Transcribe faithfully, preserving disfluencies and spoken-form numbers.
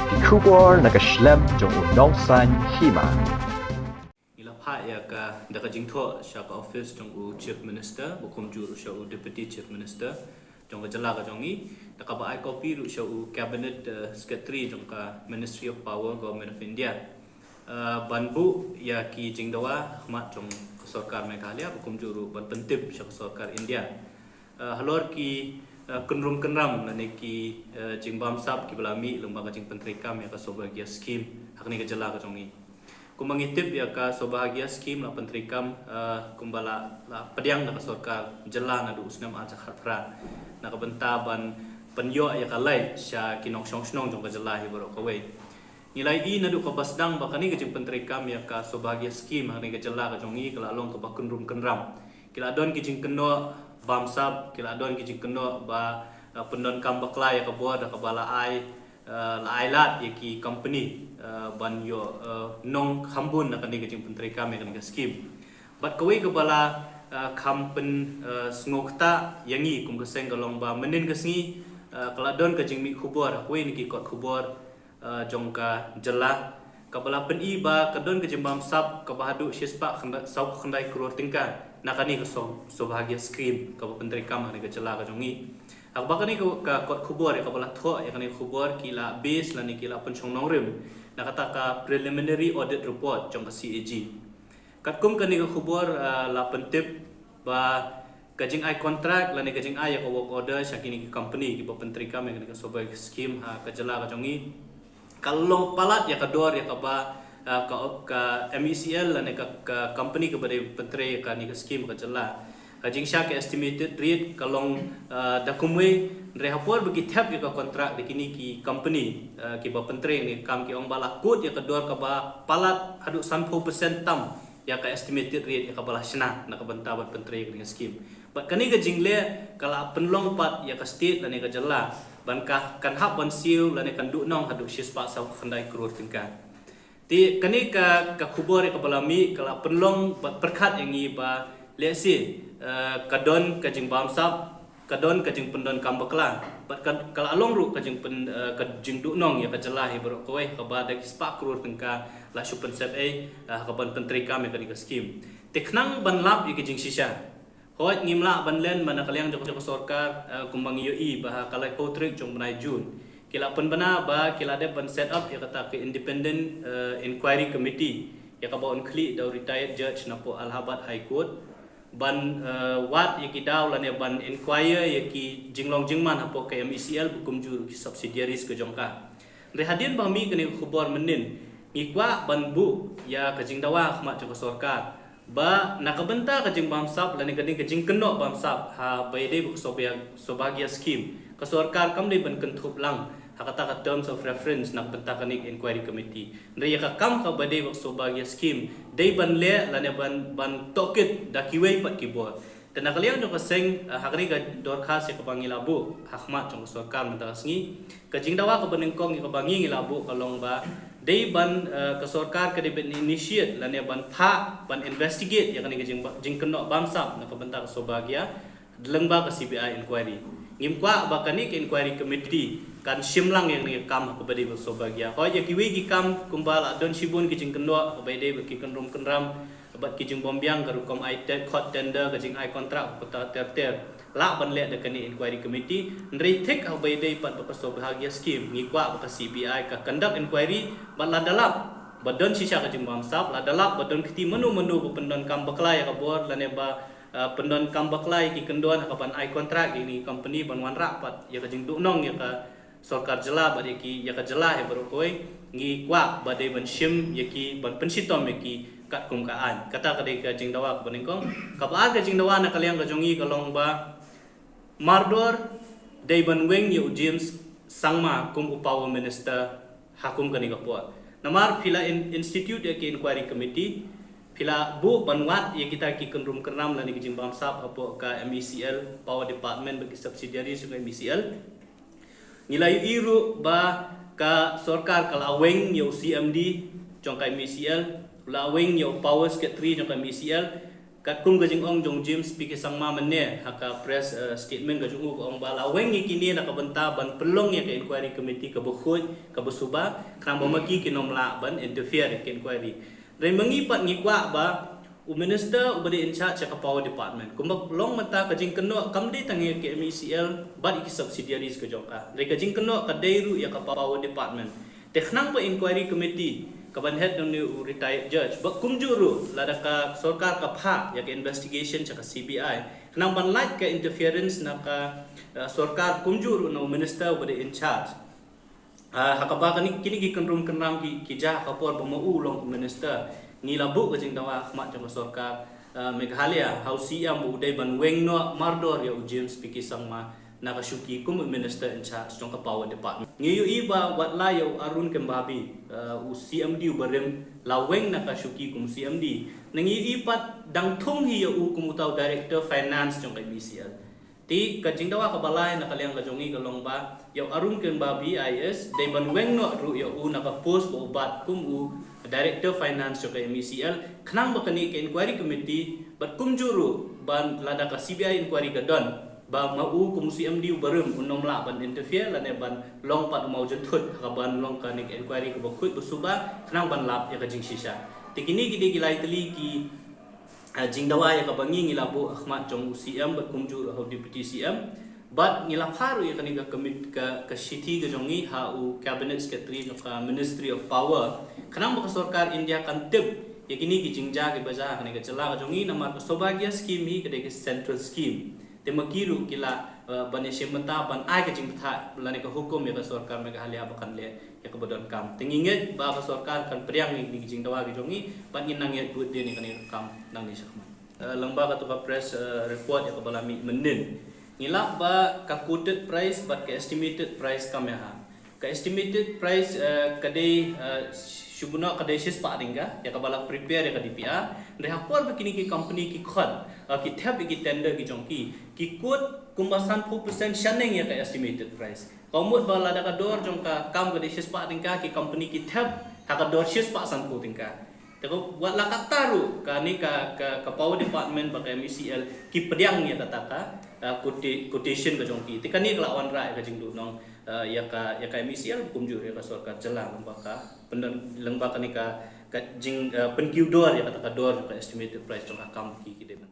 Ki khubor na ka shlem jong u nongsan hima. Ngi la phah ïa ka da ka jingthoh sha ka office jong u Chief Minister, ba kumjuh ruh sha u Deputy Chief Minister jong ka jylla ka jong ngi, da kaba ai copy ruh sha u Cabinet uh, Secretary jong ka Ministry of Power, Government of India. Uh, ban buh ïa ki jingdawa khmat jong ka sorkar Meghalaya, ba kumjuh ruh ban pyntip sha ka sorkar India. Uh, halor ki uh, kynrum kynram lane ki uh, jingbamsap kiba la mih lyngba ka jingpyntreikam ïa ka Saubhagya Scheme ha kane ka jylla ka jong ngi. Kumba ngi tip ïa ka Saubhagya Scheme la pyntreikam uh, kumba la, la pdiang da ka sorkar jylla naduh u snem ar hajar khatphra na ka bynta ban pynïoh ïa ka light sha ki nongshong shnong jong ka jylla hi baroh kawei. Ngi la ïohi naduh kaba sdang ba kane ka jingpyntreikam ïa ka Saubhagya Scheme ha kane ka jylla ka jong ngi ka la long kaba kynrum kynram. Ki la don ki jingkynnoh bamsap, ki la don ki jingkynnoh ba uh, pyndonkam bakla ïa ka bor da kaba la ai uh, la ai lad ïa ki company uh, ban ïoh uh, nongkhambun na kane ka jingpyntreikam ïa kane ka scheme. Bad kawei kaba la uh, kham pyn uh, sngewkta ïa ngi kum ka seng ka long ba mynnin ka sngi uh, ka la don ka jingmih khubor ha kawei na ki kot khubor uh, jong ka jylla kaba la pyni ba ka don ka jingbamsap kaba haduh shispah khyndai, saw khyndai klur tyngka na kane ka Sau-, Saubhagya Scheme kaba pyntreikam ha kane ka jylla ka jong ngi. Ha kaba kane ka, ka kot khubor ïa kaba la thoh ïa kane ka khubor ki la base lane ki la pynshong nongrim na kata ka preliminary audit report jong ka C A G. Katkum kane ka khubor uh, la pyntip ba ka jingai kontrak lane ka jingai ïa ka work order sha kine ki company kiba pyntreikam ïa kane ka Saubhagya Scheme ha ka jylla ka jong ngi ka long palat ïa ka dor ïa kaba uh, ka, ka M E C L lane ka, ka company kaba dei pyntrei ïa kane ka scheme ka jylla. Ka jingshah ka estimated rate ka long uh, da kumwei, hynrei ha por ba ki thep ïa ka kontrak da kine ki company uh, kiba pyntrei ïa kane ka kam ki ong ba la kut ïa ka dor kaba palat haduh sanphew percent tam ïa ka estimated rate ïa kaba la shna na ka bynta ban pyntrei ïa kane ka scheme. Bad kane ka jingleh ka la pynlong pat ïa ka state lane ka jylla ban ka kan hap ban siew lane kan duhnong haduh shispah saw khyndai klur tyngka. Te kane ka, ka khubor ïa kaba la mih ka la pynlong bad pyrkhat ïa ngi ba lehse uh, ka don ka jingbamsap, ka don ka jingpyndonkam bakla bad ka, ka la long ruh ka jingpyn uh, ka jingduhnong ïa ka jylla hi baroh kawei kaba da ki spah klur tyngka la shu pynsep ei uh, ha kaban pyntreikam ïa kane ka scheme. Te khnang ban lap ïa ka jingshisha, hooid ngim lah ban len ba na ka liang jong ka sorkar uh, kumba ngi ïohi ba ha ka laiphew tarik jong bnai June ki la pynbna ba ki la dep ban set up ïa kata ka independent uh, inquiry committee ïa kaba un khlieh da u retired judge napoh Allahabad High Court ban uh, wad ïa ki daw lane ban inquire ïa ki jinglong jingman hapoh ka M E C L ba kumjuh ki subsidiaries ka jong ka. Hynrei hadien ba mih kane ka khubor mynnin ngi kwah ban buh ïa ka jingdawa khmat jong ka sorkar ba na ka bynta ka jingbamsap lane ka ding ka jingkynnoh bamsap ha ba ïadei ba ka Saubhagya, Saubhagya Scheme ka sorkar kam dei ban kynthup lang ha kata ka terms of reference na ka bynta kane ka inquiry committee. Hynrei ïa ka kam kaba dei ba ka Saubhagya Scheme dei ban leh lane ban, ban tohkit da kiwei pat ki bor. Te na ka liang jong ka seng uh, ha kane ka dorkhas ïa kaba ngi la buh ha khmat jong ka sorkar mynta ka sngi, ka jingdawa kaba nyngkong ïa kaba ngi ngi la buh ka long ba dei ban uh, ka sorkar ka dei ban initiate lane ban phah ban investigate ïa kane ka jing, jingkynnoh bamsap na ka bynta ka Saubhagya lyngba ka C B I inquiry. Ngim kwah ba kane ka inquiry committee kan shim lang ïa kane ka kam kaba dei ba ka Saubhagya. Hooid ïa kiwei ki kam kumba la don shibun ki jingkynnoh kaba dei ba ki kynrum kynram bad ki jingbymbiang ka rukom ai te-, khot tender, ka jingai kontrak, ka ter ter lah ban leh da kane inquiry committee. Hynrei thik ha ba ïadei pat ba ka Saubhagya Scheme ngi kwah ba ka C B I ka conduct inquiry bad lada lap ba don shisha ka jingbamsap, lada lap ba don kti mano mano ba pyndonkam bakla ïa ka bor lane ba uh, pyndonkam bakla ïa ki kyndon ha kaban ai kontrak ïa kine ki company ban wanrah pat ïa ka jingduhnong ïa ka sorkar jylla bad ïa ki, ïa ka jylla hi baroh kawei. Ngi kwah ba dei ban shim ïa ki, ban pynshitom ïa ki katkum ka aiñ. Kata ka dei ka jingdawa kaba nyngkong. Kaba ar ka jingdawa na ka liang ka jong ngi ka long ba mardor dei ban weng ïa u James Sangma kum u Power Minister ha kum kane ka por. Namar phi la in-, institute ïa ki inquiry committee, phi la buh ban wad ïa kita ki kynrum kynram lane ki jingbamsap hapoh ka M E C L, Power Department bad ki subsidiaries jong ka M E C L. Ngi la ïohi ruh ba ka sorkar ka la weng ïa u C M D jong ka M E C L, la weng ïa u Power Secretary jong ka M E C L, Katkum ka jingong jong James P K Sangma mynne ha ka press, eh, statement ka jong u, ka ong ba la weng ïa kine na ka bynta ban pynlong ïa ka inquiry committee kaba khuid, kaba suba, khnang ba ma ki kin ym lah ban interfere ïa ka inquiry. Hynrei ma ngi pat ngi kwah ba u minister uba dei in charge ïa ka power department, kumba long mynta ka jingkynnoh kam dei tang ïa ka M E C L bad ïa ki subsidiaries ka jong ka, hynrei ka jingkynnoh ka dei ruh ïa ka power department. Te khnang ba inquiry committee kaban head na une u retired judge, bad kumjuh ruh lada ka sorkar ka phah ïa ka investigation sha ka C B I, khnang ban lait ka interference na ka, eh, sorkar, kumjuh ruh na u minister uba dei in charge. Ah, ha kaba kine, kine ki kynrum kynram ki, ki jia ha ka por ba ma u long u minister, ngi la buh ka jingdawa ha khmat jong ka sorkar, ah, Meghalaya, ha u C M, ba u dei ban weng noh mardor ïa u James P K Sangma na ka shuki kum u minister in charge jong ka power department. Ngi ïohi ba wat la ïa u Arun Kembabi, ah, u C M D uba rim, la weng na ka shuki kum u C M D, hynrei ngi ïohi pat dang thung hi ïa u kum uta u director finance jong ka M E C L. Te ka jingdawa kaba lai na ka liang ka jong ngi ka long ba ïa u Arun Kembabi I A S dei ban weng noh ruh ïa u na ka post ba u bat kum u director finance jong ka M E C L, khnang ba kane ka inquiry committee, bad kumjuh ruh ban lada ka C B I inquiry ka don, ba ma u kum u C M D uba rim un ym lah ban interfere lane ban long pat u mawjynthut ha kaban long kane ka inquiry kaba khuid ba suba, khnang ban lap ïa ka jingshisha. Te kine ki dei ki lai tylli ki, ah, jingdawa ïa kaba ngi, ngi la buh ha khmat jong u C M bad kumjuh ruh ha u deputy C M. Bad ngi la phah ruh ïa kane ka commit, ka, ka shithi ka jong ngi ha u cabinet secretary jong ka Ministry of Power, khnang ba ka sorkar India kan tip ïa kine ki jingjia kiba jia ha kane ka jylla ka jong ngi, namar ka Saubhagya scheme hi ka dei ka central scheme. Te ma ki ruh ki lah, eh, ban ïashim bynta ban ai ka jingbthah lane ka hukum ïa ka sorkar Meghalaya ba kan leh ïa kaba donkam. Te ngi ngeit ba ka sorkar kan pdiang ïa kine ki jingdawa ki jong ngi, bad ngin nang ïa bud dien ïa kane ka kam nangne shakhmat. Eh, lyngba kato ka press, eh, report ïa kaba la mih mynnin, ngi lap ba ka quoted price bad ka estimated price kam ïaha. Ka estimated price, eh, ka dei, eh, shu buh noh ka dei shispah tyngka ïa kaba la prepare ïa ka D P R. Hynrei ha por ba kine ki company ki khot, eh, ki thep ïa ki tender ki jong ki, ki quote kumba sanphew percent shaneng ïa ka estimated price. Ka mut ba lada ka dor jong ka kam ka dei shispah tyngka, ki company ki thep ha ka dor shispah sanphew tyngka. Te ka wat la katta ruh kane ka, ka, ka power department bad ka M E C L ki pdiang ïa kata ka, ah, quota-, quotation ka jong ki. Te kane ka la wanrah ïa ka jingduhnong, ah, ïa ka, ïa ka M E C L kumjuh ïa ka sorkar jylla lyngba ka pyndon, lyngba kane ka, ka jing, ah, pynkiew dor ïa kata ka dor ka estimated price jong ka kam ki, ki dei ban.